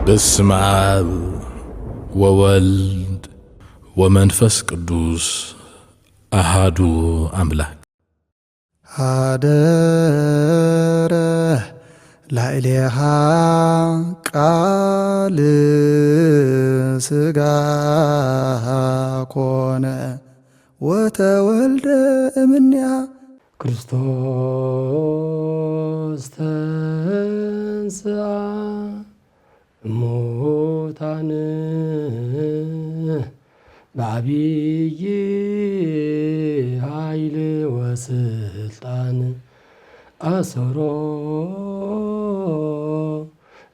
በስመ አብ ወወልድ ወመንፈስ ቅዱስ አሃዱ አምላክ። ሀደረ ላዕሌሃ ቃል ሥጋ ኮነ ወተወልደ እምኔሃ። ክርስቶስ ተንሥአ እሙታን በዐቢይ ኃይል ወስልጣን አሰሮ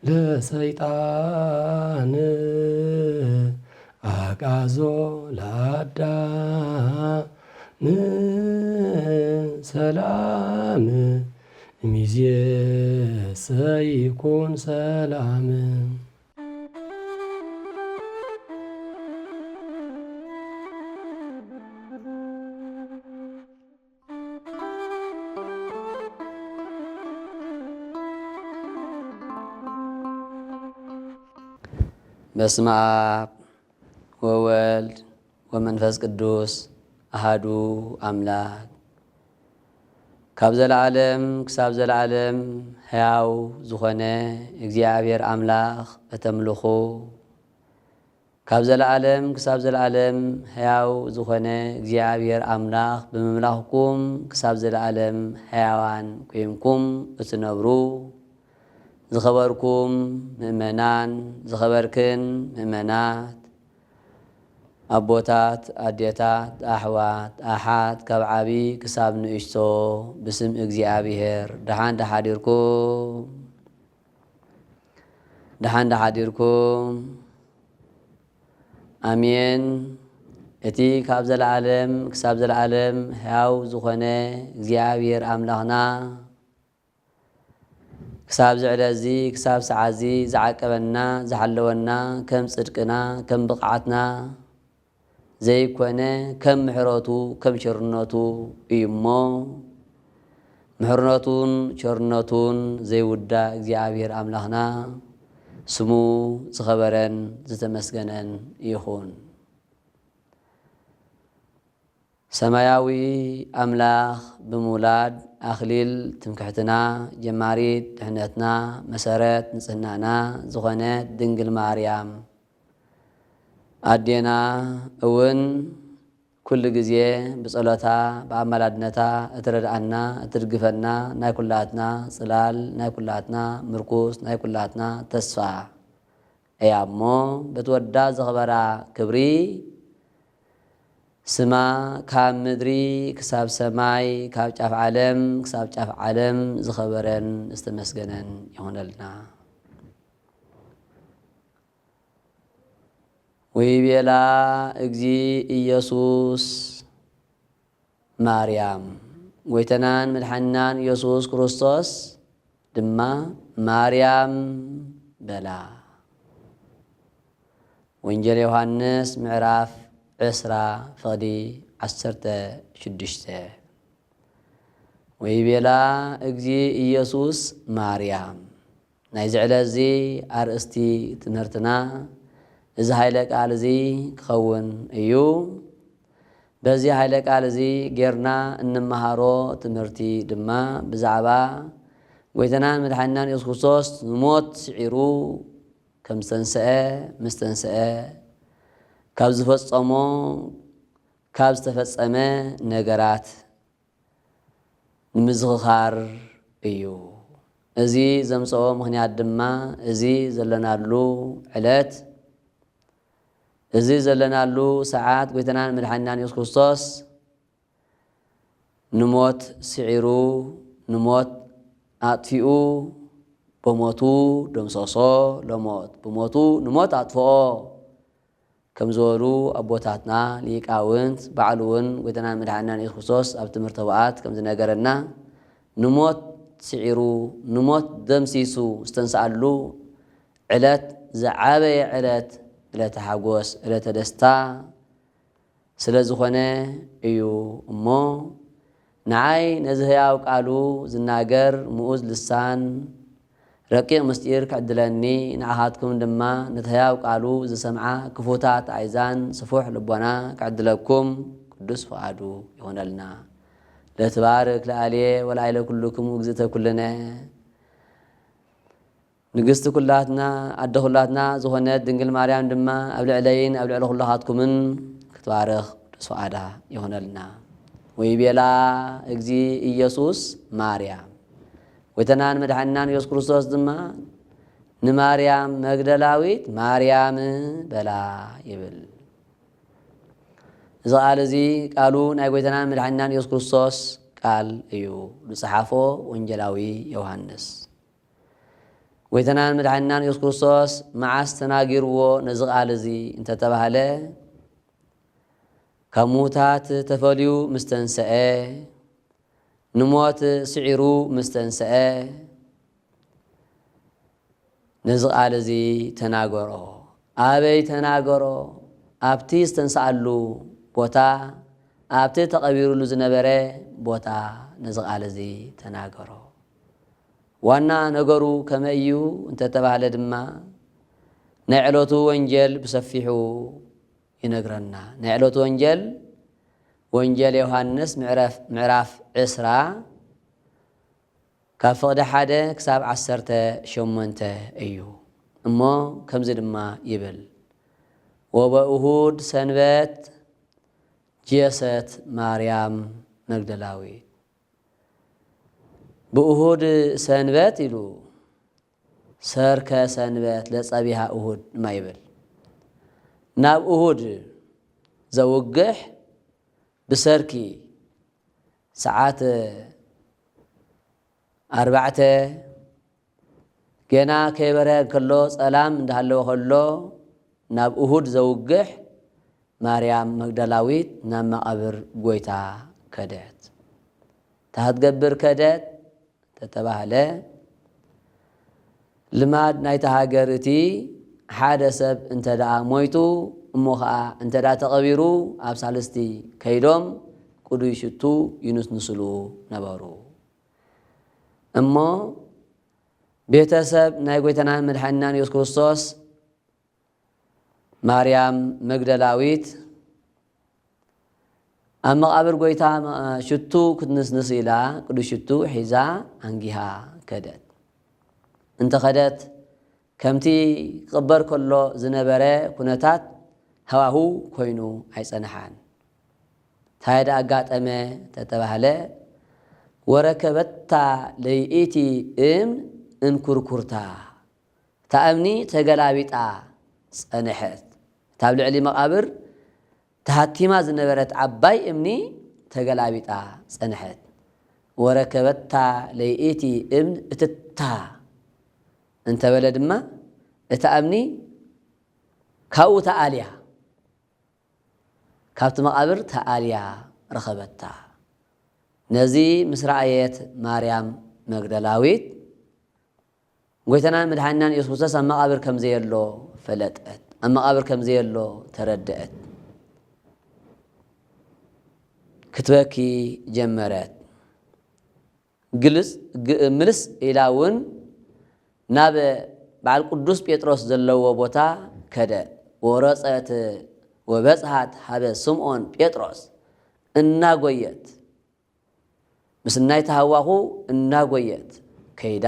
ለሰይጣን አግዓዞ ለአዳም ሰላም እምይእዜሰ ይኩን ሰላም። በስመ አብ ወወልድ ወመንፈስ ቅዱስ አሃዱ አምላክ። ካብ ዘለዓለም ክሳብ ዘለዓለም ሕያው ዝኾነ እግዚኣብሔር ኣምላኽ እተምልኹ፣ ካብ ዘለዓለም ክሳብ ዘለዓለም ሕያው ዝኾነ እግዚኣብሔር ኣምላኽ ብምምላኽኩም ክሳብ ዘለዓለም ሕያዋን ኮይንኩም እትነብሩ፣ ዝኸበርኩም ምእመናን፣ ዝኸበርክን ምእመናት፣ ኣቦታት፣ ኣዴታት፣ ኣሕዋት፣ ኣሓት፣ ካብ ዓቢ ክሳብ ንእሽቶ ብስም እግዚኣብሔር ደሓን ደሓዲርኩም? ደሓን ደሓዲርኩም? ኣሜን። እቲ ካብ ዘለዓለም ክሳብ ዘለዓለም ሕያው ዝኾነ እግዚኣብሔር ኣምላኽና ክሳብ እዚ ዕለት እዚ፣ ክሳብ ሰዓት እዚ ዝዓቀበና፣ ዝሓለወና፣ ከም ጽድቅና፣ ከም ብቕዓትና ዘይኮነ፣ ከም ምሕረቱ፣ ከም ቸርነቱ እዩ እሞ፣ ምሕረቱን ቸርነቱን ዘይውዳእ እግዚኣብሔር ኣምላኽና ስሙ ዝኸበረን ዝተመስገነን ይኹን። ሰማያዊ ኣምላኽ ብምውላድ ኣኽሊል ትምክሕትና፣ ጀማሪት ድሕነትና፣ መሰረት ንጽህናና ዝኾነት ድንግል ማርያም ኣዴና እውን ኩሉ ግዜ ብጸሎታ፣ ብኣማላድነታ እትረድኣና፣ እትድግፈና፣ ናይ ኩላትና ጽላል፣ ናይ ኩላትና ምርኩስ፣ ናይ ኩላትና ተስፋ እያ እሞ፣ በቲ ወዳ ዘኽበራ ክብሪ ስማ ካብ ምድሪ ክሳብ ሰማይ፣ ካብ ጫፍ ዓለም ክሳብ ጫፍ ዓለም ዝኸበረን ዝተመስገነን ይኹነልና። ወይቤላ እግዚ ኢየሱስ ማርያም፣ ጎይተናን መድሓኒናን ኢየሱስ ክርስቶስ ድማ ማርያም በላ። ወንጌል ዮሃንስ ምዕራፍ ዕስራ ፍቕዲ ዓሰርተ ሽዱሽተ። ወይቤላ እግዚ ኢየሱስ ማርያም። ናይዚ ዕለት እዚ ኣርእስቲ ትምህርትና እዚ ኃይለ ቃል እዚ ክኸውን እዩ። በዚ ኃይለ ቃል እዚ ጌርና እንመሃሮ ትምህርቲ ድማ ብዛዕባ ጎይታናን መድሓኒናን ኢየሱስ ክርስቶስ ንሞት ስዒሩ ከም ዝተንስአ፣ ምስ ተንስአ፣ ካብ ዝፈጸሞ፣ ካብ ዝተፈጸመ ነገራት ንምዝኽኻር እዩ። እዚ ዘምጽኦ ምኽንያት ድማ እዚ ዘለናሉ ዕለት፣ እዚ ዘለናሉ ሰዓት ጎይታናን መድሓኒናን ኢየሱስ ክርስቶስ ንሞት ስዒሩ፣ ንሞት ኣጥፊኡ፣ ብሞቱ ደምሰሶ ለሞት፣ ብሞቱ ንሞት ኣጥፍኦ ከም ዝበሉ ኣቦታትና ሊቃውንት፣ ባዕሉ እውን ጎይታናን መድሓኒናን ኢየሱስ ክርስቶስ ኣብ ትምህርቲ ኅቡኣት ከም ዝነገረና፣ ንሞት ስዒሩ፣ ንሞት ደምሲሱ ዝተንስኣሉ ዕለት ዝዓበየ ዕለት፣ ዕለተ ሓጎስ፣ ዕለተ ደስታ ስለ ዝኾነ እዩ እሞ፣ ንዓይ ነዚ ህያው ቃሉ ዝናገር ምኡዝ ልሳን፣ ረቂቕ ምስጢር ክዕድለኒ፣ ንዓኻትኩም ድማ ነቲ ህያው ቃሉ ዝሰምዓ ክፉታት ኣእዛን ስፉሕ ልቦና ክዕድለኩም ቅዱስ ፍቓዱ ይኹነልና። ለትባርክ ለዓልየ ወላዕለ ኩልክሙ እግዝእተ ኩልነ። ንግስቲ ኩላትና ኣደ ኩላትና ዝኾነት ድንግል ማርያም ድማ ኣብ ልዕለይን ኣብ ልዕሊ ኩላኻትኩምን ክትባርኽ ቅዱስ ፍቓዳ ይኹነልና። ወይቤላ እግዚ ኢየሱስ ማርያም። ጎይታናን መድሓኒናን ኢየሱስ ክርስቶስ ድማ ንማርያም መግደላዊት ማርያም በላ ይብል። እዚ ቃል እዚ ቃሉ ናይ ጎይታናን መድሓኒናን ኢየሱስ ክርስቶስ ቃል እዩ። ዝጸሓፎ ወንጌላዊ ዮሃንስ። ጎይታናን መድሓኒናን ኢየሱስ ክርስቶስ መዓስ ተናጊርዎ ነዚ ቃል እዚ እንተተባህለ፣ ካብ ምዉታት ተፈልዩ ምስ ተንሰአ፣ ንሞት ስዒሩ ምስ ተንሰአ፣ ነዚ ቃል እዚ ተናገሮ። ኣበይ ተናገሮ? ኣብቲ ዝተንስኣሉ ቦታ፣ ኣብቲ ተቐቢሩሉ ዝነበረ ቦታ ነዚ ቃል እዚ ተናገሮ። ዋና ነገሩ ከመይ እዩ እንተተባህለ ድማ፣ ናይ ዕለቱ ወንጌል ብሰፊሑ ይነግረና። ናይ ዕለቱ ወንጌል፣ ወንጌል ዮሃንስ ምዕረፍ-፣ ምዕራፍ ዕስራ፣ ካብ ፍቕዲ ሓደ ክሳብ ዓሰርተ ሸሞንተ እዩ። እሞ ከምዚ ድማ ይብል፣ "ወበእሁድ ሰንበት ጄሰት ማርያም መግደላዊት።" ብእሁድ ሰንበት ኢሉ፣ ሰርከ ሰንበት ለጸቢሃ እሁድ ድማ ይብል። ናብ እሁድ ዘውግሕ ብሰርኪ ሰዓት ኣርባዕተ ገና ከይበርሀ ከሎ፣ ጸላም እንዳሃለወ ከሎ፣ ናብ እሁድ ዘውግሕ ማርያም መግደላዊት ናብ መቓብር ጎይታ ከደት። እንታይ ክትገብር ከደት ተተባህለ፣ ልማድ ናይታ ሃገር እቲ ሓደ ሰብ እንተ ደኣ ሞይቱ፣ እሞ ኸኣ እንተ ደኣ ተቐቢሩ፣ ኣብ ሳልስቲ ከይዶም ቅዱይ ሽቱ ይንስንስሉ ነበሩ። እሞ ቤተሰብ ናይ ጎይታናን መድሓኒናን ኢየሱስ ክርስቶስ ማርያም መግደላዊት ኣብ መቓብር ጎይታ ሽቱ ክትንስንስ ኢላ ቅዱስ ሽቱ ሒዛ ኣንጊሃ ከደት። እንተ ኸደት፣ ከምቲ ክቕበር ከሎ ዝነበረ ኩነታት ሃዋሁ ኮይኑ ኣይጸንሓን። እንታይ ደኣ ኣጋጠመ ተተባህለ፣ ወረከበታ ለይእቲ እም እንኩርኩርታ። እታ እምኒ ተገላቢጣ ጸንሐት። እታ ኣብ ልዕሊ መቓብር ተሃቲማ ዝነበረት ዓባይ እምኒ ተገላቢጣ ጸንሐት። ወረከበታ ለይእቲ እምን እትታ እንተበለ ድማ፣ እታ እምኒ ካብኡ ተኣልያ፣ ካብቲ መቓብር ተኣልያ ረኸበታ። ነዚ ምስ ረኣየት ማርያም መግደላዊት፣ ጎይታናን መድሓኒናን ኢየሱስ ክርስቶስ ኣብ መቓብር ከም ዘየሎ ፈለጠት። ኣብ መቓብር ከም ዘየሎ ተረድአት። ክትበኪ ጀመረት። ግልጽ-፣ ግ-፣ ምልስ ኢላ እውን ናብ በዓል ቅዱስ ጴጥሮስ ዘለዎ ቦታ ከደት። ወረጸት ወበጽሓት ሀበ ስምዖን ጴጥሮስ እናጎየት፣ ምስናይ ተሃዋኹ እናጎየት ከይዳ፣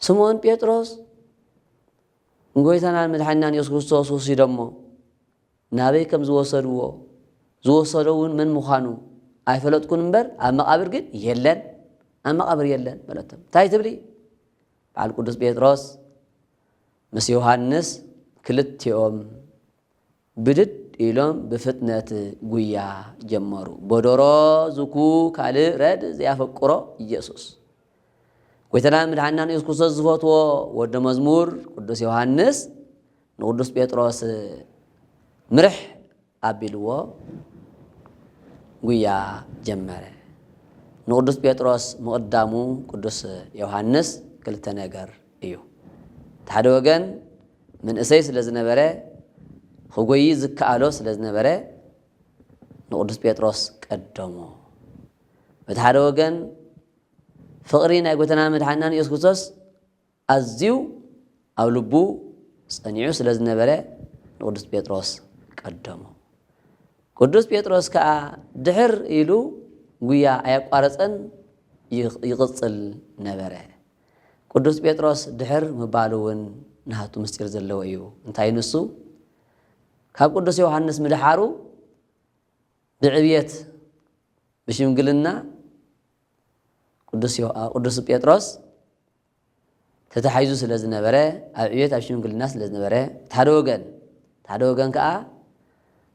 ስምዖን ጴጥሮስ ንጎይታናን መድሓኒናን የሱስ ክርስቶስ ወሲዶሞ፣ ናበይ ከም ዝወሰድዎ፣ ዝወሰዶ እውን መን ምዃኑ ኣይፈለጥኩን እምበር፣ ኣብ መቓብር ግን የለን፣ ኣብ መቓብር የለን በለቶም። እንታይ ትብሊ? በዓል ቅዱስ ጴጥሮስ ምስ ዮሃንስ ክልቲኦም ብድድ ኢሎም ብፍጥነት ጉያ ጀመሩ። በዶሮ ዝኩ ካልእ ረድ ዘያፈቅሮ ኢየሱስ። ጎይታናን መድሓኒናን ኢየሱስ ክርስቶስ ዝፈትዎ ወዲ መዝሙር ቅዱስ ዮሃንስ ንቅዱስ ጴጥሮስ ምርሕ ኣቢልዎ ጉያ ጀመረ። ንቅዱስ ጴጥሮስ ምቕዳሙ ቅዱስ ዮሃንስ ክልተ ነገር እዩ። እቲ ሓደ ወገን መንእሰይ ስለ ዝነበረ፣ ክጎዪ ዝከኣሎ ስለ ዝነበረ፣ ንቅዱስ ጴጥሮስ ቀደሞ። በቲ ሓደ ወገን ፍቕሪ ናይ ጎይታና መድሓኒናን ኢየሱስ ክርስቶስ ኣዝዩ ኣብ ልቡ ጸኒዑ ስለ ዝነበረ ንቅዱስ ጴጥሮስ ቀደሞ። ቅዱስ ጴጥሮስ ከኣ ድሕር ኢሉ ጉያ ኣየቋረጸን ይቕ-፣ ይቕጽል ነበረ። ቅዱስ ጴጥሮስ ድሕር ምባሉ እውን ናቱ ምስጢር ዘለዎ እዩ። እንታይ ንሱ? ካብ ቅዱስ ዮሃንስ ምድሓሩ ብዕብየት፣ ብሽምግልና ቅዱስ ዮ-፣ ቅዱስ ጴጥሮስ ተታሒዙ ስለ ዝነበረ፣ ኣብ ዕብየት ኣብ ሽምግልና ስለ ዝነበረ፣ እቲ ሓደ ወገን፣ እቲ ሓደ ወገን ከኣ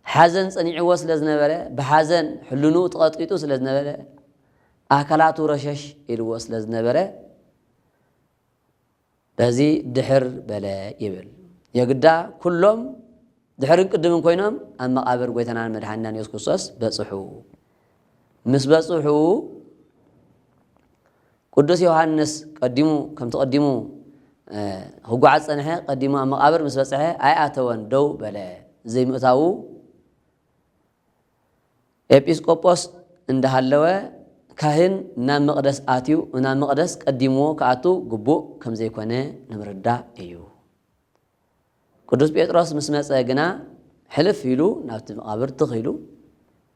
ሓዘን ጸኒዕዎ ስለ ዝነበረ፣ ብሓዘን ሕልንኡ ተቐጥቂጡ ስለ ዝነበረ፣ ኣካላቱ ረሸሽ ኢልዎ ስለ ዝነበረ፣ በዚ ድሕር በለ ይብል። የግዳ ኩሎም ድሕርን ቅድምን ኮይኖም ኣብ መቓብር ጎይታናን መድሓኒናን የሱስ ክርስቶስ በጽሑ። ምስ በጽሑ፣ ቅዱስ ዮሃንስ ቀዲሙ፣ ከምቲ ቀዲሙ፣ እ፣ ክጓዓዝ ጸንሐ፣ ቀዲሙ ኣብ መቓብር ምስ በጽሐ ኣይኣተወን፣ ደው በለ። ዘይምእታዉ ኤጲስቆጶስ እንዳሃለወ፣ ካህን ናብ መቕደስ ኣትዩ፣ ናብ መቕደስ ቀዲምዎ ክኣቱ ግቡእ ከም ዘይኮነ ንምርዳእ እዩ። ቅዱስ ጴጥሮስ ምስ መጸ ግና፣ ሕልፍ ኢሉ ናብቲ መቓብር ትኽ ኢሉ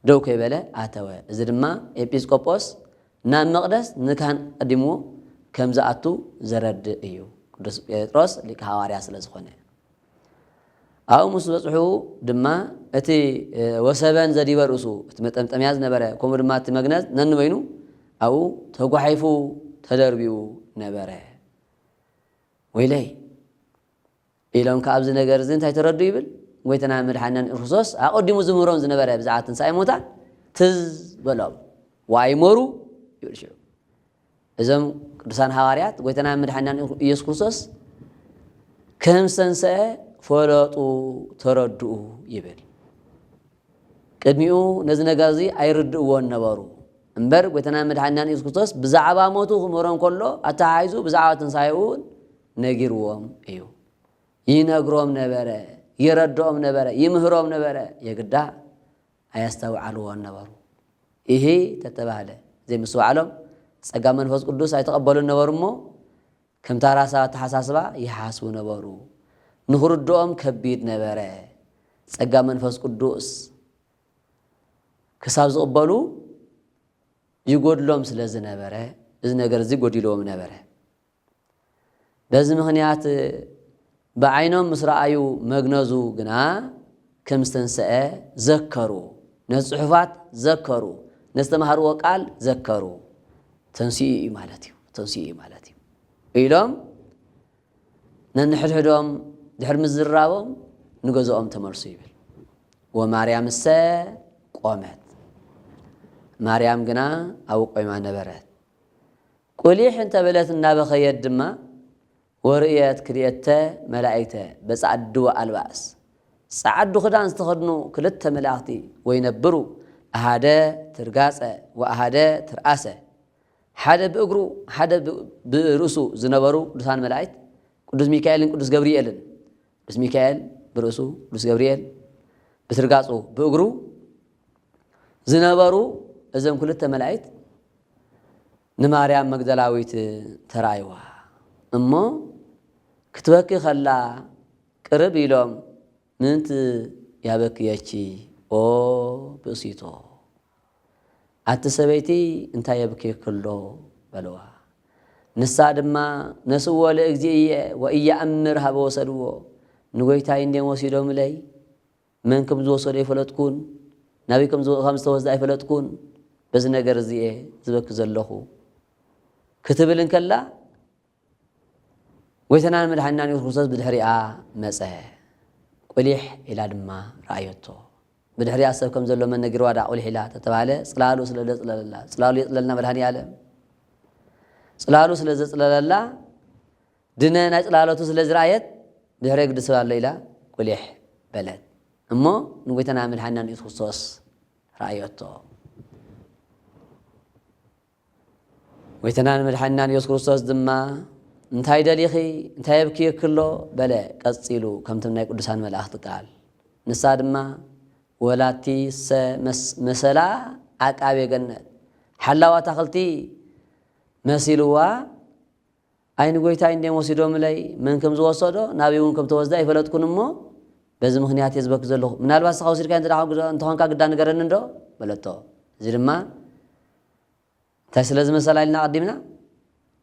ደው ከይበለ ኣተወ። እዚ ድማ ኤጲስቆጶስ ናብ መቕደስ ንካህን ቀዲምዎ ከም ዝኣቱ ዘረድእ እዩ። ቅዱስ ጴጥሮስ ሊቀ ሃዋርያ ስለ ዝኾነ። ኣብኡ ምስ በጽሑ ድማ፣ እቲ፣ እ፣ ወሰበን ዘዲበ ርእሱ፣ እቲ መጠምጠምያ ዝነበረ፣ ከምኡ ድማ እቲ መግነዝ ነንበይኑ ኣብኡ ተጓሒፉ ተደርቢዩ ነበረ። ወይለይ! ኢሎም ከኣ ኣብዚ ነገር እዚ እንታይ ተረዱ ይብል? ጎይታና መድሓኒና ክርስቶስ ኣቐዲሙ ዝምህሮም ዝነበረ ብዛዕባ ትንሳኤ ሙታን ትዝ በሎም። ዋይ ሞሩ ይብል ሽዑ። እዞም ቅዱሳን ሃዋርያት ጎይታና መድሓኒና ኢየሱስ ክርስቶስ ከም ዝተንሰአ ፈለጡ፣ ተረድኡ ይብል። ቅድሚኡ ነዚ ነገር እዚ ኣይርድእዎን ነበሩ። እምበር ጎይታና መድሓኒና ኢየሱስ ክርስቶስ ብዛዕባ ሞቱ ክምህሮም ከሎ ኣተሓሒዙ ብዛዕባ ትንሳኤኡ እውን ነጊርዎም እዩ። ይነግሮም ነበረ፣ ይረድኦም ነበረ፣ ይምህሮም ነበረ። የግዳ ኣየስተውዓልዎን ነበሩ። ይሄ ተተባህለ ዘይምስትውዓሎም ጸጋ መንፈስ ቅዱስ ኣይተቐበሉን ነበሩ እሞ፣ ከምታ ራሳ ኣተሓሳስባ ይሓስቡ ነበሩ። ንኽርድኦም ከቢድ ነበረ። ጸጋ መንፈስ ቅዱስ ክሳብ ዝቕበሉ ይጎድሎም ስለ ዝነበረ፣ እዚ ነገር እዚ ጎዲልዎም ነበረ። በዚ ምኽንያት ብዓይኖም ምስ ረኣዩ መግነዙ ግና ከም ዝተንስአ ዘከሩ፣ ነቲ ጽሑፋት ዘከሩ፣ ነዝተማሃርዎ ቃል ዘከሩ። ተንሲኡ እዩ ማለት እዩ፣ ተንሲኡ እዩ ማለት እዩ ኢሎም ነንሕድሕዶም ድሕሪ ምዝርራቦም ንገዝኦም ተመልሱ ይብል። ወማርያምሰ ቆመት፣ ማርያም ግና ኣብኡ ቆይማ ነበረት። ቁሊሕ እንተ በለት እናበኸየት ድማ፣ ወርእየት ክልኤተ መላእክተ በጻዕድወ ኣልባስ፣ ጻዕዱ ክዳን ዝተኸድኑ ክልተ መላእኽቲ፣ ወይነብሩ ኣሃደ ትርጋጸ ወኣሃደ ትርኣሰ፣ ሓደ ብእግሩ ሓደ ብ-፣ ብርእሱ ዝነበሩ ቅዱሳን መላእክት ቅዱስ ሚካኤልን ቅዱስ ገብርኤልን፣ ቅዱስ ሚካኤል ብርእሱ፣ ቅዱስ ገብርኤል ብትርጋጹ ብእግሩ ዝነበሩ እዞም ክልተ መላእክት ንማርያም መግደላዊት ተራእይዋ እሞ፣ ክትበኪ ከላ ቅርብ ኢሎም፣ "ምንቲ ያበክየኪ ኦ ብእሲቶ?" "ኣቲ ሰበይቲ፣ እንታይ የብክየኪ ኣሎ?" በልዋ። ንሳ ድማ፣ "ነስዎ ለእግዚእየ ወኢየኣምር ሀበ ወሰድዎ፣ ንጎይታይ እንዴም ወሲዶምለይ፣ መን ከም ዝወሰዶ ኣይፈለጥኩን፣ ናበይ ከም ዝወ-፣ ከም ዝተወስደ ኣይፈለጥኩን፣ በዚ ነገር እዚ እየ ዝበኪ ዘለኹ" ክትብል እንከላ፣ ጎይታናን መድሓኒናን የሱስ ክርስቶስ ብድሕሪኣ መጸ። ቁሊሕ ኢላ ድማ ረኣየቶ። ብድሕሪኣ ሰብ ከም ዘሎ መን ነጊርዋ ደኣ ቁሊሕ ኢላ ተተባህለ፣ ጽላሉ ስለ ዘጽለለላ፣ ጽላሉ የጽለልና መድሃኒኣለም። ጽላሉ ስለ ዘጽለለላ፣ ድነ ናይ ጽላሎቱ ስለ ዝረኣየት፣ ብድሕሪኣ ግዲ ሰብ ኣሎ ኢላ ቁሊሕ በለት። እሞ ንጎይታና መድሓኒናን የሱስ ክርስቶስ ረኣየቶ። ጎይታናን መድሓኒናን የሱስ ክርስቶስ ድማ፣ "እንታይ ደሊኺ? እንታይ የብክየኪ ኣሎ?" በለ። ቀጺሉ፣ ከምቶም ናይ ቅዱሳን መላእኽቲ ቃል። ንሳ ድማ፣ "ወላቲ ሰ-፣ መስ-፣ መሰላ ዓቃቤ ገነት፣ ሓላው ኣታኽልቲ መሲልዋ፣ ኣይ ንጎይታይ እንድዮም ወሲዶምለይ፣ መን ከም ዝወሰዶ፣ ናበይ እውን ከም ተወስደ ኣይፈለጥኩን እሞ፣ በዚ ምኽንያት እየ ዝበኪ ዘለኹ። ምናልባት ንስኻ ወሲድካዮ እንተ ደኣ እንተኾንካ ግዳ ንገረኒ እንዶ በለቶ። እዚ ድማ እንታይ ስለ ዝመሰላ ኢልና ኣቐዲምና?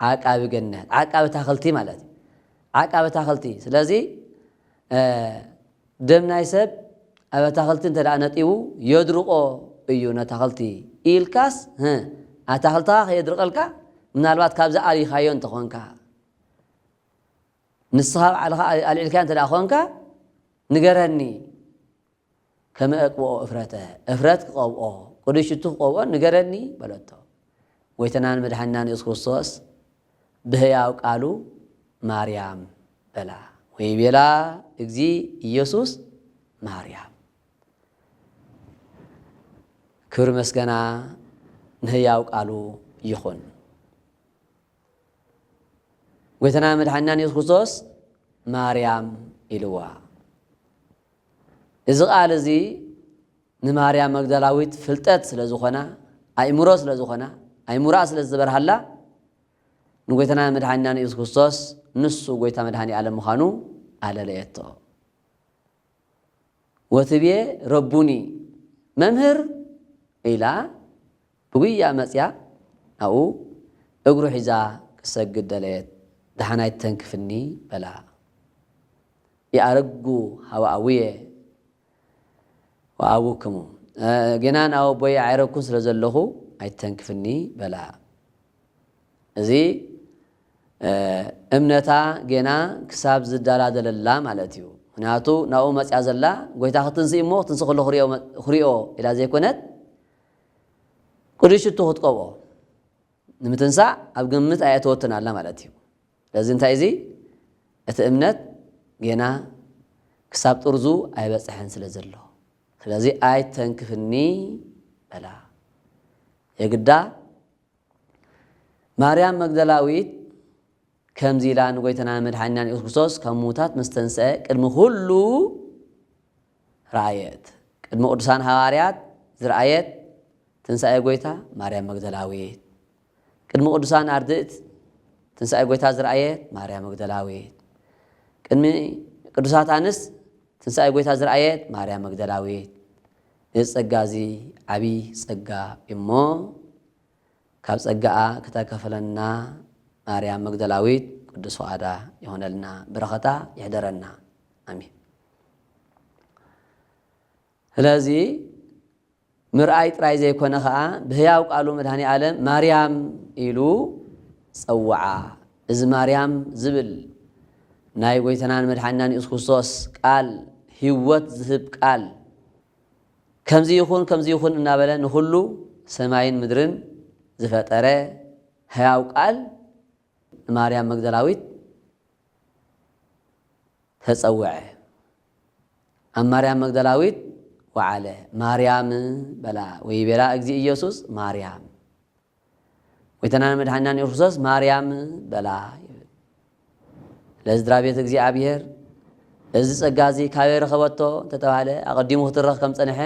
ዓቃቢ ገነት፣ ዓቃቢ ኣታኽልቲ ማለት እዩ። ዓቃቢ ኣታኽልቲ። ስለዚ፣ እ፣ ደም ናይ ሰብ ኣብ ኣታኽልቲ እንተ ደኣ ነጢቡ የድርቆ እዩ ነታኽልቲ ኢልካስ፣ እ፣ ኣታኽልትኻ ከየድርቀልካ፣ ምናልባት ካብዚ ኣሊኻዮ እንተኾንካ፣ ንስኻ ባዕልኻ ኣልዒልካዮ እንተ ደኣ ኾንካ፣ ንገረኒ። ከመ እቅብኦ እፍረተ፣ እፍረት ክቐብኦ፣ ቅዱስ ሽቱ ክቐብኦ ንገረኒ በለቶ። ጎይታናን መድሓኒናን የሱስ ክርስቶስ ብህያው ቃሉ ማርያም በላ። ወይቤላ እግዚ ኢየሱስ ማርያም። ክብሪ መስገና ንህያው ቃሉ ይኹን። ጎይታና መድሓኒናን የሱስ ክርስቶስ ማርያም ኢልዋ። እዚ ቃል እዚ ንማርያም መግደላዊት ፍልጠት ስለ ዝኾና፣ ኣእምሮ ስለ ዝኾና፣ ኣእምሮኣ ስለ ዝበርሃላ፣ ንጎይታና መድሓኒናን የሱስ ክርስቶስ ንሱ ጎይታ መድሓኒ ዓለም ምዃኑ ኣለለየቶ። ወትቤ ረቡኒ፣ መምህር ኢላ ብጉያ መጽያ ናብኡ እግሩ ሒዛ ክሰግድ ደለየት። ደሓን ኣይትተንክፍኒ በላ። ይኣረጉ ሃወ ኣቡየ ወኣቡክሙ፣ እ፣ ጌና ናብ ኣቦየ ዓይረኩ ስለ ዘለኹ ኣይትተንክፍኒ በላ። እዚ፣ እ፣ እምነታ ጌና ክሳብ ዝደላደለላ ማለት እዩ። ምኽንያቱ ናብኡ መጽያ ዘላ ጎይታ ክትንስእ እሞ ክትንስእ ከሎ ክሪኦ፣ ክሪኦ ኢላ ዘይኮነት፣ ቅዱስ ሽቱ ክትቀብኦ ንምትንሳእ ኣብ ግምት ኣየእተወትን ኣላ ማለት እዩ። ስለዚ እንታይ እዚ? እቲ እምነት ጌና ክሳብ ጥርዙ ኣይበጽሐን ስለ ዘሎ። ስለዚ ኣይተንክፍኒ በላ። የግዳ ማርያም መግደላዊት ከምዚ ኢላ ንጎይታና መድሓኒናን የሱስ ክርስቶስ ካብ ምዉታት ምስ ተንስአ ቅድሚ ኩሉ ረኣየት። ቅድሚ ቅዱሳን ሃዋርያት ዝረኣየት ትንሳኤ ጎይታ ማርያም መግደላዊት፣ ቅድሚ ቅዱሳን ኣርድእት ትንሳኤ ጎይታ ዝረኣየት ማርያም መግደላዊት፣ ቅድሚ ቅዱሳት ኣንስት ትንሳኤ ጎይታ ዝረኣየት ማርያም መግደላዊት። እዚ ጸጋ እዚ ዓብዪ ጸጋ እሞ፣ ካብ ጸጋኣ ክተካፍለና ማርያም መግደላዊት ቅዱስ ፍቓዳ ይኹነልና፣ በረኸታ ይሕደረና። ኣሜን። ስለዚ ምርኣይ ጥራይ ዘይኮነ ኸኣ ብህያው ቃሉ መድኃኔ ዓለም ማርያም ኢሉ ጸውዓ። እዚ ማርያም ዝብል ናይ ጐይታናን መድኃኒናን የሱስ ክርስቶስ ቃል፣ ህይወት ዝህብ ቃል፣ ከምዚ ይኹን፣ ከምዚ ይኹን እናበለ ንኹሉ ሰማይን ምድርን ዝፈጠረ ህያው ቃል ንማርያም መግደላዊት ተጸውዐ። ኣብ ማርያም መግደላዊት ወዓለ። ማርያም በላ ወይ ቤላ እግዚእ ኢየሱስ ማርያም። ጐይታናን መድኃኒናን ኢየሱስ ክርስቶስ ማርያም በላ ይብል። ለስድራ ቤት እግዚኣብሔር እዚ ጸጋ እዚ ካበይ ረኸበቶ እንተተባህለ፣ ኣቐዲሙ ክትረኽ ከም ጸንሐ፣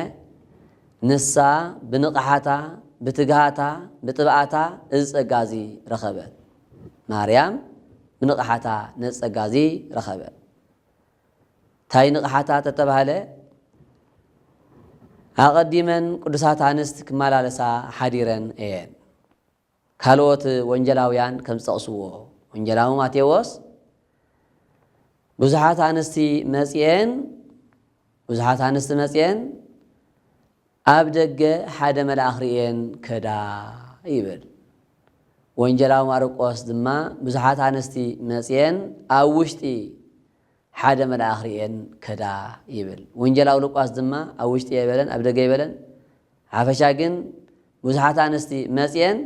ንሳ ብንቕሓታ፣ ብትግሃታ፣ ብጥብኣታ እዚ ጸጋ እዚ ረኸበት። ማርያም ብንቕሓታ ነዚ ጸጋ እዚ ረኸበት። እንታይ ንቕሓታ ተተባህለ? ኣቐዲመን ቅዱሳት ኣንስት ክመላለሳ ሓዲረን እየን። ካልኦት ወንጌላውያን ከም ዝጠቕስዎ፣ ወንጌላዊ ማቴዎስ ብዙሓት ኣንስቲ መጺኤን፣ ብዙሓት ኣንስቲ መጺኤን ኣብ ደገ ሓደ መልኣኽ ርእየን ከዳ ይብል። ወንጌላዊ ማርቆስ ድማ ብዙሓት ኣንስቲ መጺኤን ኣብ ውሽጢ ሓደ መልኣኽ ርእየን ከዳ ይብል። ወንጌላዊ ሉቃስ ድማ ኣብ ውሽጢ የበለን ኣብ ደገ የበለን፣ ሓፈሻ ግን ብዙሓት ኣንስቲ መጺኤን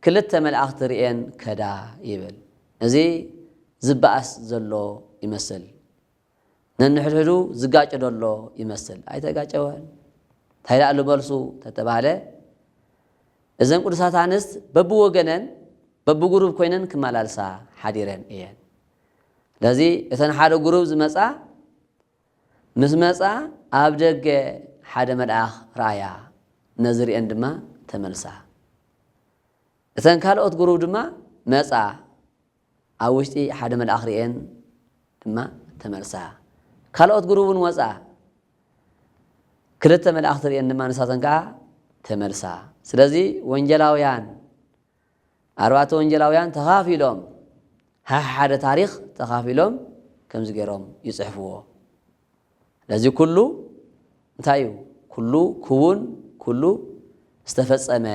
ክልተ መላእኽቲ ርእየን ከዳ ይብል። እዚ ዝበኣስ ዘሎ ይመስል። ነንሕድሕዱ ዝጋጨ ዘሎ ይመስል። ኣይተጋጨወን። እንታይ ደኣ ኣሎ መልሱ ተተባህለ፣ እዘን ቅዱሳት ኣንስት በብወገነን በብጉሩብ ኮይነን ክመላልሳ ሓዲረን እየን። ስለዚ እተን ሓደ ጉሩብ ዝመጻ፣ ምስ መጻ ኣብ ደገ ሓደ መልኣኽ ረኣያ፣ ነዚ ርእየን ድማ ተመልሳ። እተን ካልኦት ግሩብ ድማ መጻ፣ ኣብ ውሽጢ ሓደ መልኣኽ ርእየን ድማ ተመልሳ። ካልኦት ግሩብ እውን መጻ፣ ክልተ መላእኽቲ ርእየን ድማ ንሳተን ከዓ ተመልሳ። ስለዚ ወንጌላውያን፣ ኣርባዕተ ወንጌላውያን ተኻፊሎም፣ ሓደ ታሪኽ ተኻፊሎም ከምዚ ገይሮም ይጽሕፍዎ። ስለዚ ኩሉ እንታይ እዩ? ኩሉ ክውን፣ ኩሉ ዝተፈጸመ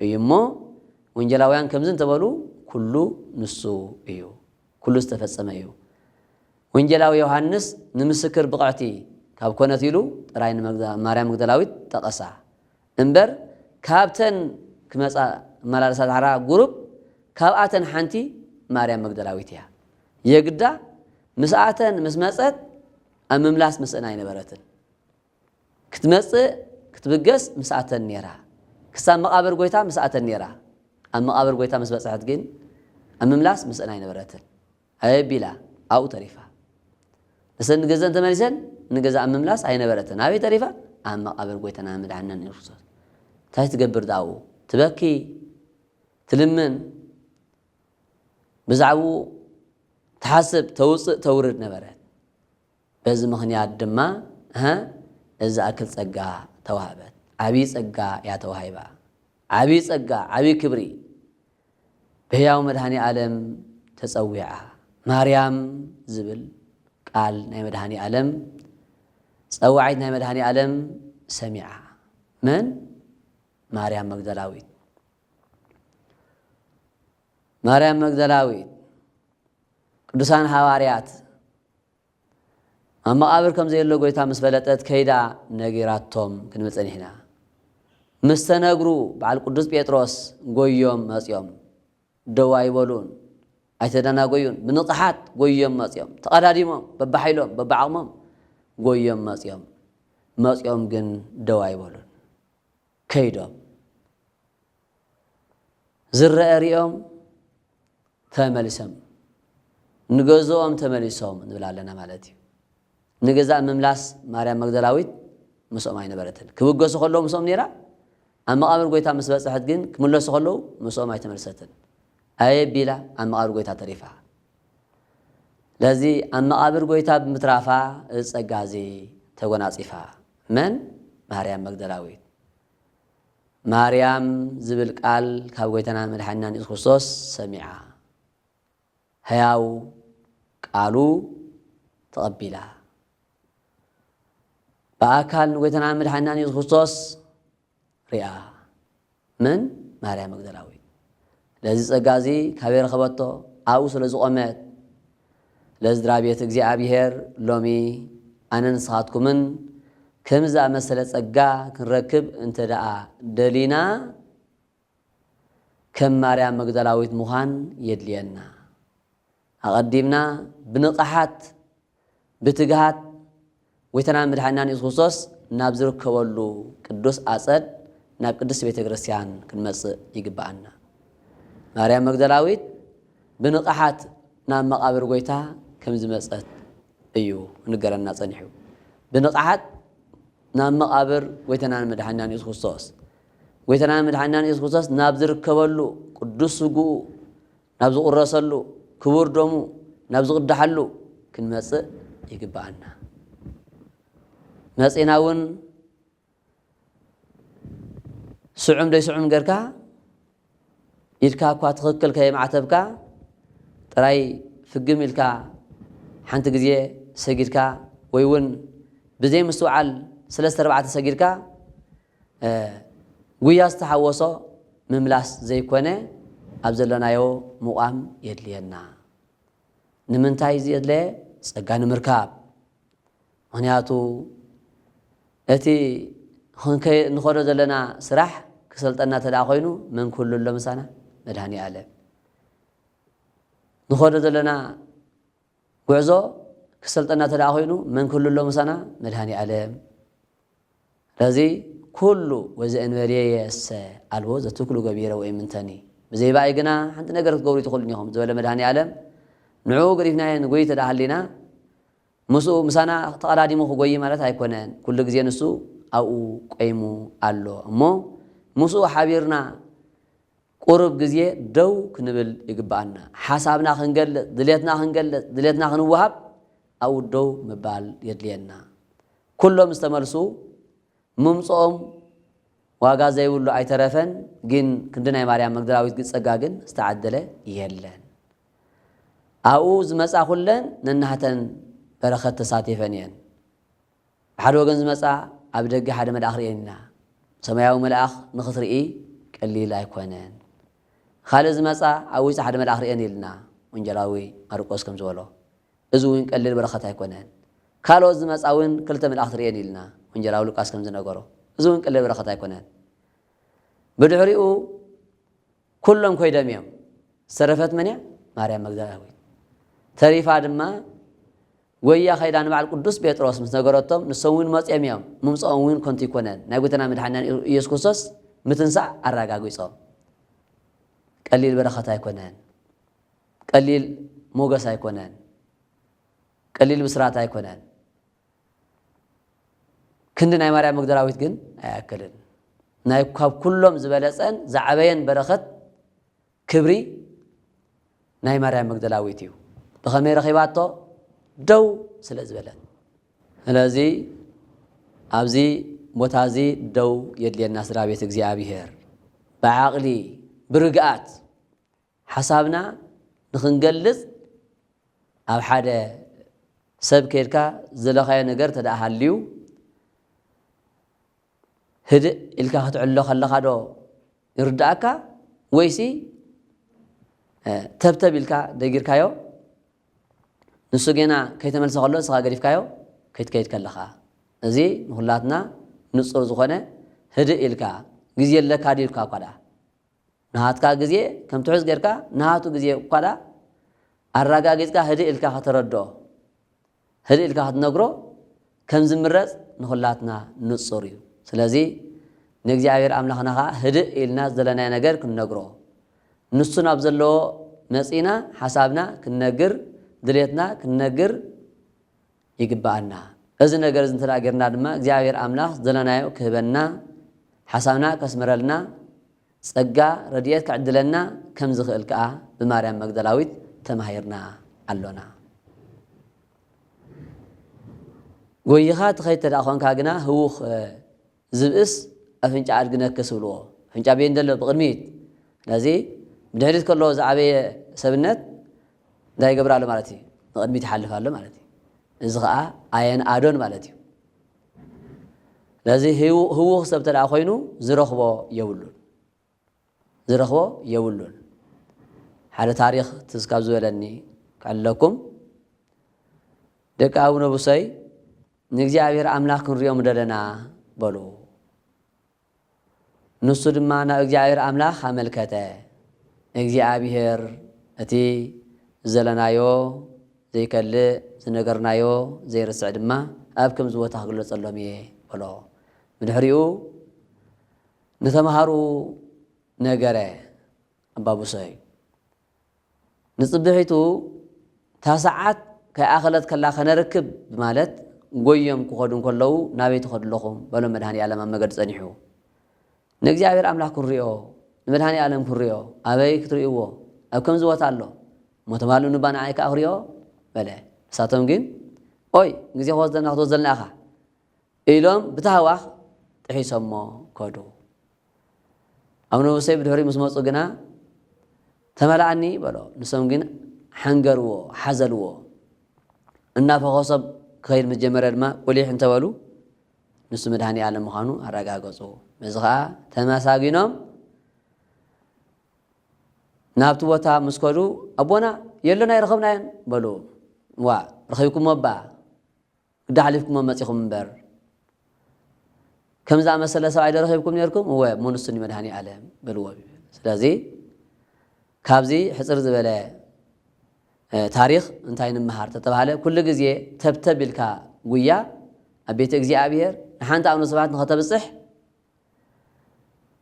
እዩ እሞ፣ ወንጌላውያን ከምዚ እንተበሉ፣ ኩሉ ንሱ እዩ፣ ኩሉ ዝተፈጸመ እዩ። ወንጌላዊ ዮሃንስ ንምስክር ብቕዕቲ ካብ ኮነት ኢሉ ጥራይ ንመግዳ-፣ ማርያም መግደላዊት ጠቐሳ። እምበር ካብተን ክመጻ እመላለሳ ዝሓራ ጉሩብ፣ ካብኣተን ሓንቲ ማርያም መግደላዊት እያ። የግዳ ምስኣተን ምስ መጸት ኣብ ምምላስ ምስእን ኣይነበረትን። ክትመጽእ ክትብገስ ምስኣተን ነይራ። ክሳብ መቓብር ጎይታ ምስኣተን ነይራ። ኣብ መቓብር ጎይታ ምስ በጽሐት ግን ኣብ ምምላስ ምስእን ኣይነበረትን። ኣየቢላ ኣብኡ ተሪፋ። ንሰን ንገዘን ተመሊሰን ንገዛ ኣብ ምምላስ ኣይነበረትን። ኣበይ ተሪፋ? ኣብ መቓብር ጎይታና መድሓንና ኢየሱስ ክርስቶስ። እንታይ ትገብር ደኣ ኣብኡ? ትበኪ፣ ትልምን፣ ብዛዕባኡ ትሓስብ፣ ተውጽእ፣ ተውርድ ነበረት። በዚ ምኽንያት ድማ፣ እህ፣ እዚ ዝኣክል ጸጋ ተዋህበት። ዓብዪ ጸጋ እያ ተዋሂባ። ዓብዪ ጸጋ፣ ዓብዪ ክብሪ። ብህያው መድኃኔ ዓለም ተጸዊዓ። ማርያም ዝብል ቃል ናይ መድኃኔ ዓለም፣ ጸዋዒት ናይ መድኃኔ ዓለም ሰሚዓ። መን? ማርያም መግደላዊት። ማርያም መግደላዊት፣ ቅዱሳን ሃዋርያት፣ ኣብ መቓብር ከም ዘየሎ ጎይታ ምስ ፈለጠት፣ ከይዳ ነጊራቶም ክንብል ጸኒሕና። ምስ ተነግሩ፣ በዓል ቅዱስ ጴጥሮስ ጎዮም መጽዮም፣ ደው ኣይበሉን፣ ኣይተደናጎዩን። ብንቕሓት ጎዮም መጽዮም፣ ተቐዳዲሞም፣ በብሓይሎም፣ በብዓቕሞም ጎዮም መጽዮም። መጽዮም ግን ደው ኣይበሉን። ከይዶም ዝረአ ሪኦም ተመሊሶም፣ ንገዝኦም ተመሊሶም ንብል ኣለና ማለት እዩ። ንገዛእ ምምላስ ማርያም መግደላዊት ምስኦም ኣይነበረትን። ክብገሱ ከለዉ ምስኦም ነይራ፣ ኣብ መቓብር ጎይታ ምስ በጽሐት ግን ክምለሱ ከለዉ ምስኦም ኣይተመልሰትን። ኣየቢላ ኣብ መቓብር ጎይታ ተሪፋ። ለዚ ኣብ መቓብር ጎይታ ብምትራፋ እዚ ጸጋ እዚ ተጎናጺፋ። መን? ማርያም መግደላዊት። ማርያም ዝብል ቃል ካብ ጎይታናን መድሓኒናን የሱስ ክርስቶስ ሰሚዓ፣ ሕያው ቃሉ ተቐቢላ፣ ብኣካል ንጎይታናን መድሓኒናን የሱስ ክርስቶስ ሪኣ። መን? ማርያም መግደላዊት። ለዚ ጸጋ እዚ ካበይ ረኸበቶ? ኣብኡ ስለ ዝቖመት። ለዝድራ ቤት እግዚኣብሔር ሎሚ ኣነን ንስኻትኩምን ከምዚ ዝኣመሰለ ጸጋ ክንረክብ እንተ ደኣ ደሊና፣ ከም ማርያም መግደላዊት ምዃን የድልየና። ኣቐዲምና ብንቕሓት፣ ብትግሃት፣ ጎይታናን መድሓኒናን የሱስ ክርስቶስ ናብ ዝርከበሉ ቅዱስ ኣጸድ፣ ናብ ቅድስት ቤተ ክርስቲያን ክንመጽእ ይግብኣና። ማርያም መግደላዊት ብንቕሓት ናብ መቓብር ጎይታ ከም ዝመጸት እዩ ንገረና ጸኒሑ። ብንቕሓት ናብ መቓብር ጎይታናን መድሓኒናን የሱስ ክርስቶስ፣ ጎይታናን መድሓኒናን የሱስ ክርስቶስ ናብ ዝርከበሉ ቅዱስ ስግኡ፣ ናብ ዝቑረሰሉ ክቡር ደሙ፣ ናብ ዝቕዳሓሉ ክንመጽእ ይግብኣና። መጺና እውን ስዑም ደይስዑም ጌርካ፣ ኢድካ እኳ ትኽክል ከየማዕተብካ፣ ጥራይ ፍግም ኢልካ ሓንቲ ግዜ ሰጊድካ፣ ወይ እውን ብዘይምስትውዓል ሰለስተ ኣርባዕተ ሰጊድካ፣ እ፣ ጉያ ዝተሓወሶ ምምላስ ዘይኮነ፣ ኣብ ዘለናዮ ምቋም የድልየና። ንምንታይ እዚ የድለየ? ጸጋ ንምርካብ። ምኽንያቱ እቲ ክንከ-፣ ንኸዶ ዘለና ስራሕ ክሰልጠና እንተ ደኣ ኮይኑ፣ መን ክህሉ ኣሎ ምሳና? መድኃኔ ዓለም። ንኸዶ ዘለና ጉዕዞ ክሰልጠና እንተ ደኣ ኮይኑ፣ መን ክህሉ ኣሎ ምሳና? መድኃኔ ዓለም። ስለዚ ኩሉ ወዘእንበሌየሰ ኣልቦ ዘትክሉ ገቢረ ወይምንተኒ፣ ብዘይ ብኣይ ግና ሓንቲ ነገር ክትገብሩ ኣይትኽእሉን ኢኹም ዝበለ መድኃኔ ዓለም፣ ንዕኡ ገዲፍናዮ ንጎይ እንተ ደኣ ሃሊና፣ ምስኡ፣ ምሳና ተቐዳዲሙ ክጎዪ ማለት ኣይኮነን። ኩሉ ግዜ ንሱ ኣብኡ ቆይሙ ኣሎ። እሞ ምስኡ ሓቢርና ቁሩብ ግዜ ደው ክንብል ይግብኣና። ሓሳብና ክንገልጽ፣ ድሌትና ክንገልጽ፣ ድሌትና ክንወሃብ ኣብኡ ደው ምባል የድልየና። ኩሎም ዝተመልሱ ምምጽኦም ዋጋ ዘይብሉ ኣይተረፈን፣ ግን ክንዲ ናይ ማርያም መግደላዊት ግን ጸጋ ግን ዝተዓደለ የለን። ኣብኡ ዝመጻ ኩለን ነናህተን በረኸት ተሳቲፈን እየን። ብሓደ ወገን ዝመጻ ኣብ ደገ ሓደ መልኣኽ ርእየን ኢና። ሰማያዊ መልኣኽ ንኽትርኢ ቀሊል ኣይኮነን። ካልእ ዝመጻ ኣብ ውሽጢ ሓደ መልኣኽ ርእየን ኢልና ወንጌላዊ ማርቆስ ከም ዝበሎ፣ እዚ እውን ቀሊል በረኸት ኣይኮነን። ካልኦት ዝመጻ እውን ክልተ መልኣኽቲ ርእየን ኢልና ወንጌላዊ ሉቃስ ከም ዝነገሮ፣ እዚ እውን ቀሊል በረኸት ኣይኮነን። ብድሕሪኡ ኩሎም ኮይዶም እዮም። ዝተረፈት መን እያ? ማርያም መግደላዊት። ተሪፋ ድማ ጎያ ከይዳ ንበዓል ቅዱስ ጴጥሮስ ምስ ነገረቶም፣ ንሶም እውን መጺኦም እዮም። ምምጽኦም እውን ከንቱ ኣይኮነን። ናይ ጎይታና መድሓኒና ኢየሱስ ክርስቶስ ምትንሳእ ኣረጋጊጾም። ቀሊል በረኸት ኣይኮነን። ቀሊል ሞገስ ኣይኮነን። ቀሊል ብስራት ኣይኮነን። ክንዲ ናይ ማርያም መግደላዊት ግን ኣይኣክልን። ናይ ካብ ኩሎም ዝበለጸን ዝዓበየን በረኸት ክብሪ ናይ ማርያም መግደላዊት እዩ። ብኸመይ ረኺባቶ? ደው ስለ ዝበለት። ስለዚ ኣብዚ ቦታ እዚ ደው የድልየና፣ ስድራ ቤት እግዚኣብሔር። ብዓቕሊ፣ ብርግኣት ሓሳብና ንኽንገልጽ፣ ኣብ ሓደ ሰብ ከይድካ ዝደለኻዮ ነገር ተደኣ ሃልዩ፣ ህድእ ኢልካ ክትዕሎ ከለኻ ዶ ይርድኣካ? ወይሲ፣ እ፣ ተብተብ ኢልካ ደጊርካዮ? ንሱ ጌና ከይተመልሰ ከሎ ንስኻ ገዲፍካዮ ከይትከይድ ከለኻ። እዚ ንኹላትና ንጹር ዝኾነ፣ ህድእ ኢልካ፣ ግዜ ኣለካ ድዩ ኢልካ እኳ ደኣ፣ ናሃትካ ግዜ ከም ትሑዝ ጌርካ፣ ናሃቱ ግዜ እኳ ደኣ ኣረጋጊጽካ ህድእ ኢልካ ከተረድኦ፣ ህድእ ኢልካ ክትነግሮ ከም ዝምረጽ ንኹላትና ንጹር እዩ። ስለዚ ንእግዚኣብሔር ኣምላኽና ኸኣ ህድእ ኢልና ዝደለናዮ ነገር ክንነግሮ፣ ንሱ ናብ ዘለዎ መጺና ሓሳብና ክንነግር፣ ድሌትና ክንነግር ይግብኣና። እዚ ነገር እዚ እንተ ደኣ ጌርና ድማ እግዚኣብሔር ኣምላኽ ዝደለናዮ ክህበና፣ ሓሳብና ከስምረልና፣ ጸጋ ረድኤት ክዕድለና ከም ዝኽእል ከኣ ብማርያም መግደላዊት ተማሂርና ኣሎና። ጎይኻ ትኸይድ እንተ ደኣ ኾንካ ግና ህዉኽ፣ እ፣ ዝብእስ ኣፍንጫ ኣድግነኪ ዝብልዎ። ኣፍንጫ በየን ዘሎ? ብቕድሚት። ስለዚ ብድሕሪት ከሎ ዝዓበየ ሰብነት እንታይ ይገብር ኣሎ ማለት እዩ? ንቕድሚት ይሓልፍ ኣሎ ማለት እዩ። እዚ ኸኣ ኣየን ኣዶን ማለት እዩ። ስለዚ ህው-፣ ህዉኽ ሰብ እንተ ደኣ ኮይኑ ዝረኽቦ የብሉን። ዝረኽቦ የብሉን። ሓደ ታሪኽ ትዝ ካብ ዝበለኒ ከዕልለኩም። ደቂ ኣቡነ ብሶይ ንእግዚኣብሔር ኣምላኽ ክንሪኦ ምደለና በሉ። ንሱ ድማ ናብ እግዚኣብሔር ኣምላኽ ኣመልከተ። እግዚኣብሔር እቲ ዝደለናዮ ዘይከልእ፣ ዝነገርናዮ ዘይርስዕ ድማ ኣብ ከምዚ ቦታ ክግለጸሎም እየ በሎ። ብድሕሪኡ ንተምሃሩ ነገረ። ኣባ ብሶይ ንጽብሒቱ እታ ሰዓት ከይኣኸለት ከላ ከነርክብ ብማለት ጎዮም ክኸዱ እንከለዉ ናበይ ትኸዱ ኣለኹም? በሎም መድሃኔ ኣለም ኣብ መገዲ ጸኒሑ። ንእግዚኣብሔር ኣምላኽ ክንሪኦ፣ ንመድሃኔ ኣለም ክንሪኦ፣ ኣበይ ክትርእይዎ? ኣብ ከምዚ ቦታ ኣሎ። እሞ ተማልኡ ንባ ንዓይ ከኣ ክሪኦ በለ። ንሳቶም ግን ኦይ ግዜ ክወስደልና ክትወስደልና ኢኻ ኢሎም ብታህዋኽ ጥሒሶሞ ከዱ። ኣቡነ ሙሴ ብድሕሪኡ ምስ መጹ ግና ተመልኣኒ በሎ። ንሶም ግን ሓንገርዎ፣ ሓዘልዎ። እናፈኾሶም ክኸይድ ምስ ጀመረ ድማ ቁሊሕ እንተበሉ ንሱ መድሃኔ ኣለም ምዃኑ ኣረጋገጹ። በዚ ኸኣ ተመሳጊኖም ናብቲ ቦታ ምስ ከዱ ኣቦና የሎን ኣይረኸብናዮን በሉ። ዋእ ረኺብኩሞ እባ ግዳ ሓሊፍኩሞ መጺኹም እምበር፣ ከም ዝኣመሰለ ሰብኣይ ዶ ረኺብኩም ነይርኩም? እወ፣ እሞ ንሱ ንመድሃኔ ኣለም በልዎ። ስለዚ ካብዚ ሕጽር ዝበለ፣ እ፣ ታሪኽ እንታይ ንምሃር ተተባህለ፣ ኩሉ ግዜ ተብተብ ኢልካ ጉያ ኣብ ቤተ እግዚኣብሔር ንሓንቲ ኣቡነ ስብሐት ንኸተብጽሕ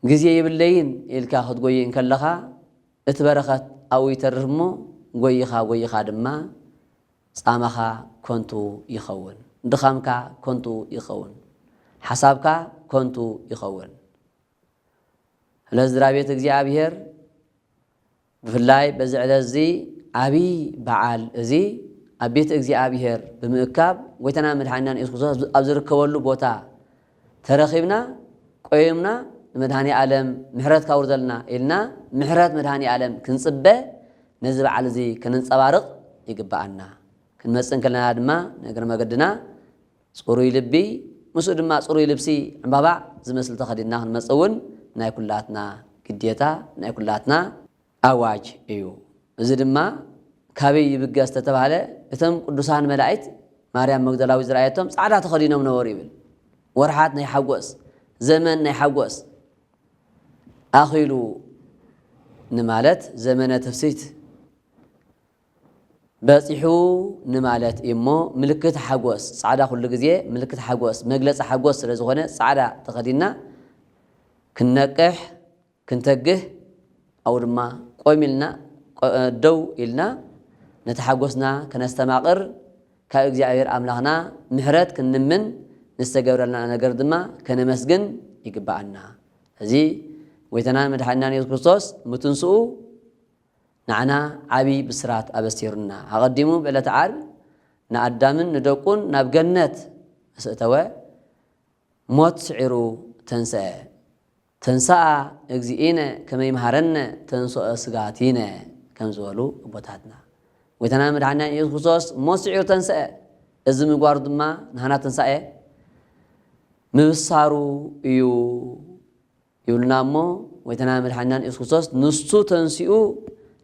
ግዜ የብለይን ኢልካ ክትጎይ እንከለኻ፣ እቲ በረኸት ኣብኡ ይተርፍ እሞ፣ ጎይኻ ጎይኻ ድማ ጻማኻ ከንቱ ይኸውን፣ ድኻምካ ከንቱ ይኸውን፣ ሓሳብካ ከንቱ ይኸውን። ስለዚ ስድራ ቤት እግዚኣብሔር ብፍላይ በዚ ዕለት እዚ ዓብዪ በዓል እዚ ኣብ ቤት እግዚኣብሔር ብምእካብ ጎይታና መድሓኒና ኢየሱስ ክርስቶስ ኣብ ዝርከበሉ ቦታ ተረኺብና ቆይምና ንመድሃኒ ዓለም ምሕረት ካውርዘልና ኢልና ምሕረት መድሃኒ ዓለም ክንጽበ ነዚ በዓል እዚ ከነንጸባርቕ ይግብኣና። ክንመጽእ እንከለና ድማ ንእግረ መገድና ጽሩይ ልቢ ምስኡ ድማ ጽሩይ ልብሲ ዕምባባ ዝመስል ተኸዲንና ክንመጽእ እውን ናይ ኩላትና ግዴታ ናይ ኩላትና ኣዋጅ እዩ። እዚ ድማ ካበይ ይብገስ ተተባህለ እቶም ቅዱሳን መላእክት ማርያም መግደላዊት ዝረኣየቶም ጻዕዳ ተኸዲኖም ነበሩ ይብል። ወርሓት ናይ ሓጎስ ዘመን ናይ ሓጎስ ኣኺሉ ንማለት ዘመነ ትፍሲት በጺሑ ንማለት እሞ ምልክት ሓጎስ ጻዕዳ ኩሉ ግዜ ምልክት ሓጎስ መግለጺ ሓጎስ ስለ ዝኾነ ጻዕዳ ተኸዲና ክንነቅሕ ክንተግህ ኣብኡ ድማ ቆም ኢልና ደው ኢልና ነቲ ሓጎስና ከነስተማቕር ካብ እግዚኣብሔር ኣምላኽና ምሕረት ክንልምን ንዝተገብረልና ነገር ድማ ከነመስግን ይግብኣና። እዚ ጎይታናን መድሓኒናን የሱስ ክርስቶስ ምትንስኡ ንዓና ዓብዪ ብስራት ኣበሲሩና። ኣቐዲሙ ብዕለተ ዓርቢ ንኣዳምን ንደቁን ናብ ገነት ምስ እተወ ሞት ስዒሩ ተንስአ። ተንስኣ እግዚእነ ከመ ይምሃረነ ተንስኦ ስጋቲነ ከም ዝበሉ ኣቦታትና። ጎይታና መድሓኒና ኢየሱስ ክርስቶስ ሞት ስዒሩ ተንስአ። እዚ ምግባሩ ድማ ንሃና ትንሳኤ ምብሳሩ እዩ ይብሉና እሞ ጎይታና መድሓኒናን ኢየሱስ ክርስቶስ ንሱ ተንሲኡ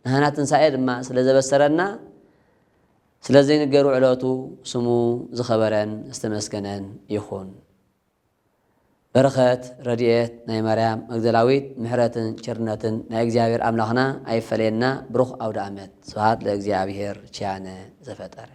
ንሃና ትንሳኤ ድማ ስለ ዘበሰረና ስለ ዘይንገሩ ዕለቱ ስሙ ዝኸበረን ዝተመስገነን ይኹን። በረኸት ረድኤት ናይ ማርያም መግደላዊት ምሕረትን ቸርነትን ናይ እግዚኣብሔር ኣምላኽና ኣይፈለየና። ብሩኽ ኣውደ ኣመት። ስብሐት ለእግዚኣብሔር ችያነ ዘፈጠረ።